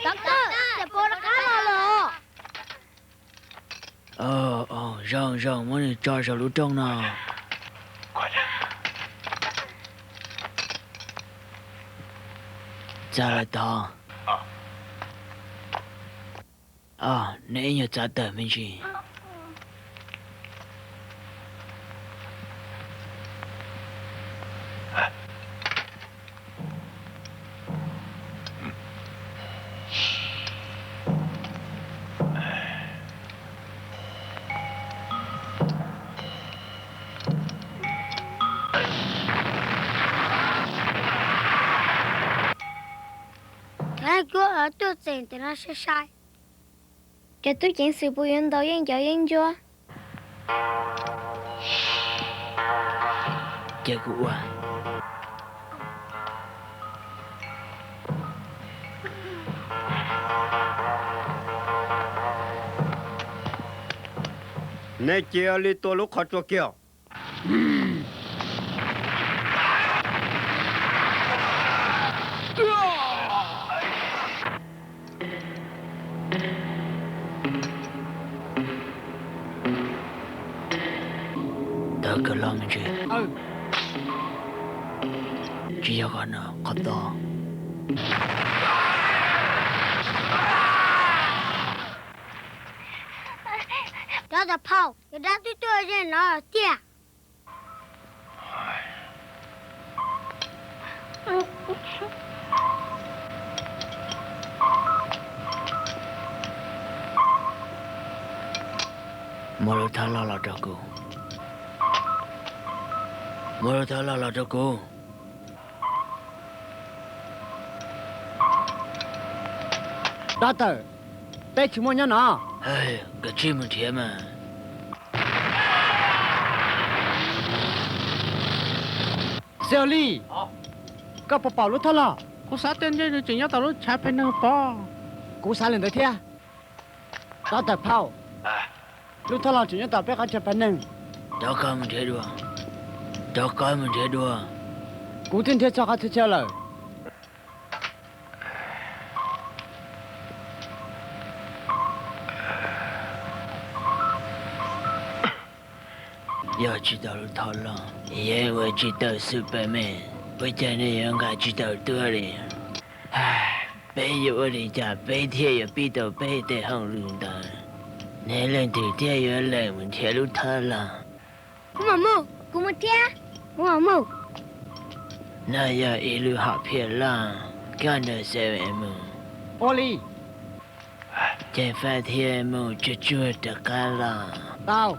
Cov tawj, cov pov rov qab los lawm. Zoo zoo, muab nws tso saum lub rooj no. Txav lawm tod. Neb ib nyuag txav tawm me ntsis. Kuv tuaj txog ntawm no sai sai. Cov tub ceev xwm puas yuav ntaus yeej cov yeeb ncuab? Cia kuv ua. Nej cia li tua lub qhov tsua kiag. Tawv kawg loj me ntsis. Tsis yog qhov no, qhov tod. Cov tawv phauj, cov dab twb tuaj ze no tiag. Muab lub thawj loj los rau kuv. Muab lub thawj loj los rau kuv. Dab tawm, peb tsis muaj nyob no. Kav tsij mus nrhiav mas. Xi Li, koj puas pom lub thawj loj? Kuv xav tias ntshe nws tseem nyob tom lub tshav phem neeg pov. Kuv xav li ntawd thiab. Dab tawm phauj, lub thawj loj tseem nyob tom peb qhov chaw pab neeg. Rov qab mus nrhiav dua. Rov qab mus nrhiav dua. Kuv twb nrhiav txog qhov chaw chaw lawm. Yog tsis tau lub thawj loj, yeej ua tsis tau Superman. Ua cas nws yuav nqa tsis tau tuaj li? Peb yuav ua li cas peb thiaj yuav pib tau peb tej hauj lwm ntawd? Neb leej twg thiaj yuav lees mus nrhiav lub thawj loj? Kuv mam mus, kuv mus thiab. Kuv mam mus. No yog ib lub hom phiaj loj, koj nrog Seven mus. Ua li. Ces fab thiaj mus tsuag tsuag rov qab los. Tau.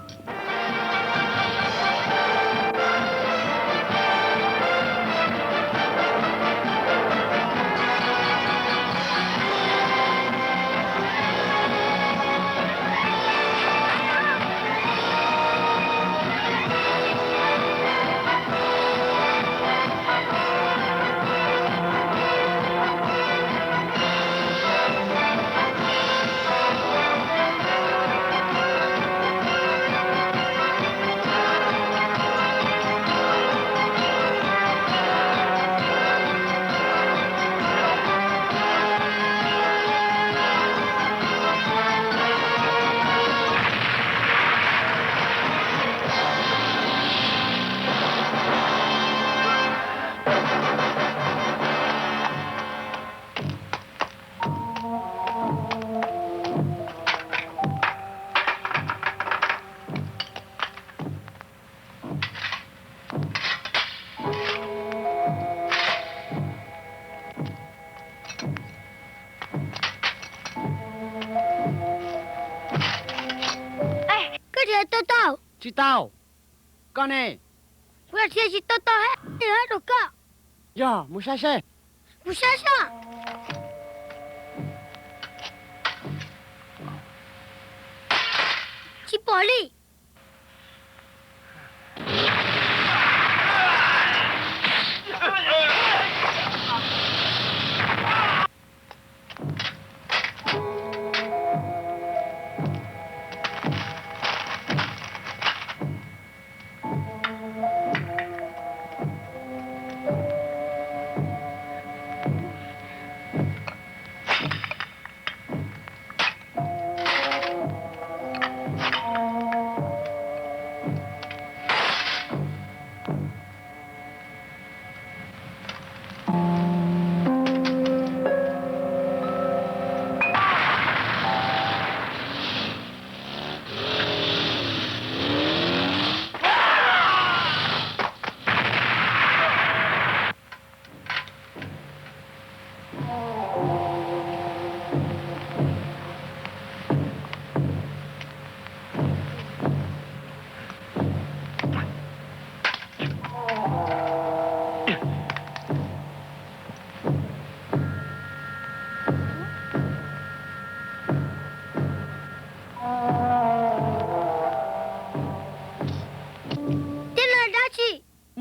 Koj nrhiav tau tau? Tsis tau. Koj ne? Kuv los nrhiav tsis tau tau, rau koj. Yog, mus saib seb. Mus saib seb. Tsis pom li.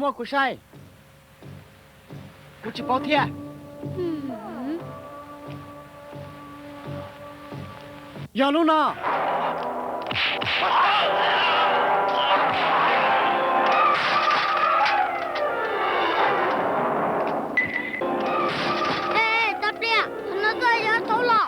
Muab kuv saib, kuv tsis paub thiab. Yog lub no. Tau pliag, qhov no twb yog thaub los.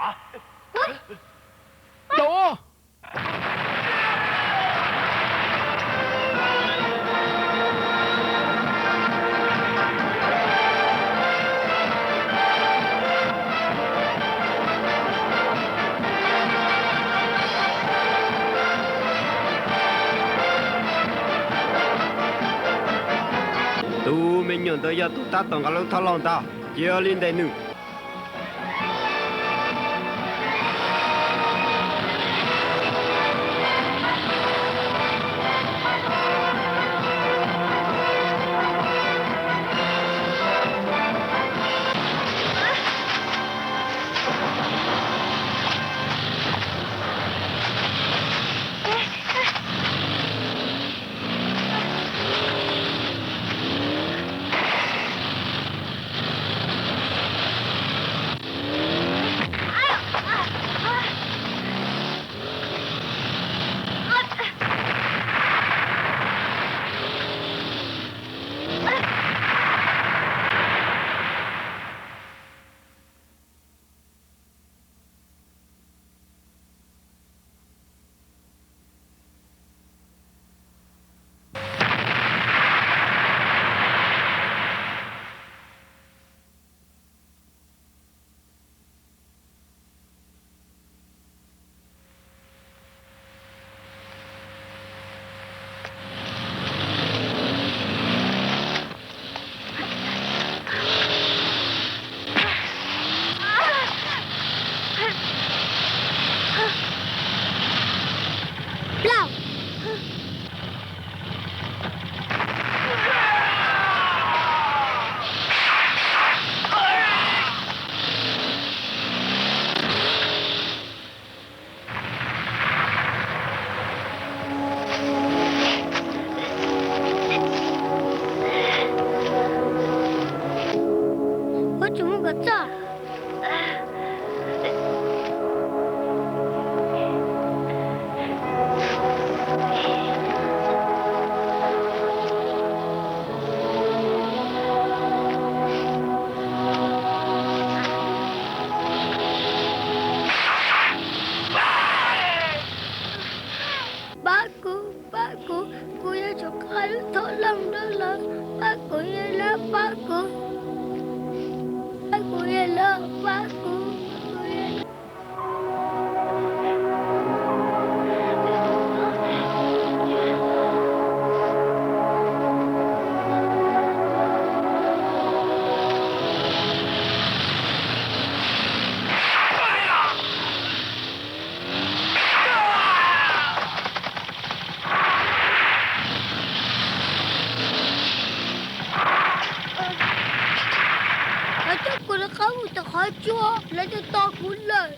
Tus me nyuam ntawd yog tus tab tom nqa lub thaub lauj ntag, cia li ntes nws. Ua tsis muaj kom txog. Pab kuv, pab kuv, kuv yuav tsum qhib lub thaub lauj ntawd los. Pab kuv, yawg lawm, pab kuv, pab kuv, yawg lawm, pab kuv. Lawv coj kuv rov qab mus tom qhov tsua, lawv twb tos kuv lawm.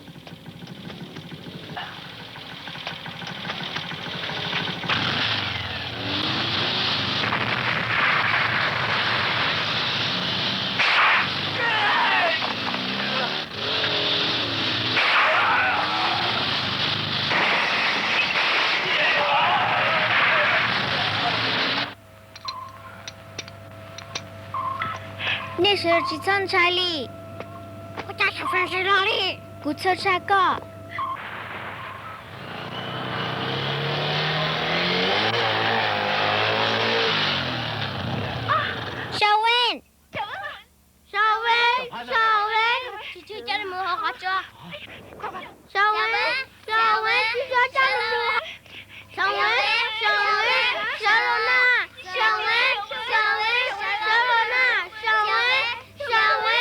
Nej sawv daws tsis txhob ntshai li. Ua cas Sav Fees tsis los li? Kuv txhawj tshaj koj. Sav Fees! Sav Fees! Sav Fees! Tsis tshua coj nws mus hauv qhov tsua. Sav Fees! Sav Fees! Tsis tshua coj nws mus. Sav Fees!